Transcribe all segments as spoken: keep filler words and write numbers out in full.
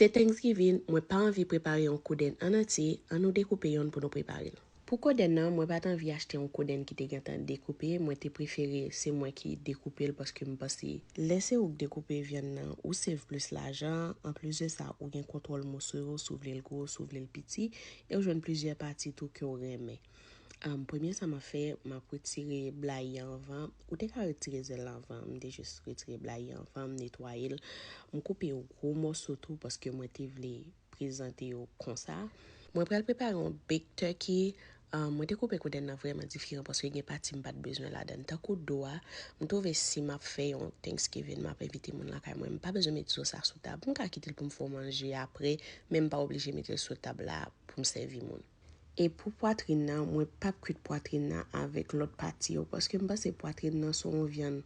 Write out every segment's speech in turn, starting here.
Se Thanksgiving, mwen pa anvi prepare yon kodenn an antye, ann nou dekoupe yonn pou nou prepare l. Pou kodenn nan, mwen pa t anvi achte yon kodenn ki te gentan dekoupe, mwen te prefere se mwen ki dekoupe l paske m panse lè se ou k dekoupe vyann nan, ou save plis lajan, anplis de sa, ou gen kontwòl moso yo, si w vle l gwo, si w vle l piti, e w jwenn plizyè pati tou ke w renmen. Um, premye sa m ap fè, m ap retire blayi an anvan. Ou te ka retire zèl la anvan, m te jis retire blayi an anvan, m netwaye l. M koupe yon gwo mòso tou paske mwen te vle prezante yo konsa. Mwen pral prepare yon baked turkey. Um, mwen te koupe kodenn nan vrèman diferan paske gen pati m pa t bezwen ladan. Tankou do a, m twouve si m ap fè yon Thanksgiving, m ap envite moun lakay mwen, m pa bezwen met zo sa sou tab. M ka kite l pou m fè w manje apre, men m pa oblije mete l sou tab la pou m sèvi moun. E pou pwatrin nan, mwen p ap kwit pwatrin nan avèk lòt pati yo, paske m panse pwatrin nan se yon vyann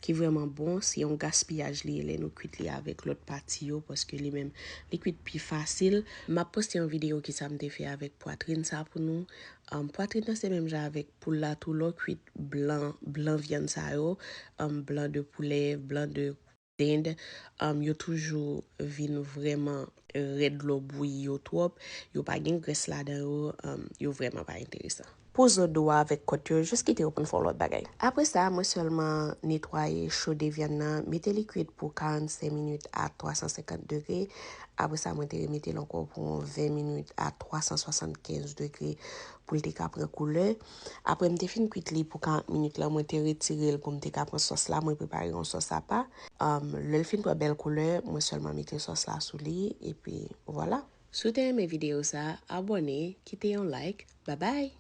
ki vrèman bon, se yon gaspiyaj li ye lè nou kwit li avèk lòt pati yo, paske li menm, li kwit pi fasil. M ap poste yon videyo ki sa m te fè avèk pwatrin sa pou nou. Um, pwatrin nan se menm jan avèk poul la tou, lè w kwit blan, blan vyann sa yo, um, blan de poulè, blan de dend, um, yo toujou vin vrèman rèd, lè w bouyi yo twòp, yo pa gen grès ladan yo, um, yo vrèman pa enteresan. Pou zo do a avèk kòt yo, jis kite yo pou n fè yon lòt bagay. Apre sa, mwen sèlman netwaye, chode vyann nan, mete li kwit pou karannsenk minit a twa san senkant degre. Apre sa, mwen te remete l ankò pou yon ven minit a twa san swasannkenz degre pou l te ka pran koulè. Apre m te fin kwit li pou karant minit la, mwen te retire l pou m te ka pran sòs la. Mwen prepare yon sòs apa. Um, lè l fin pran bèl koulè, mwen sèlman mete sòs la sou li, epi vwala. Si w te renmen videyo sa, abòne, kite yon like. Babay!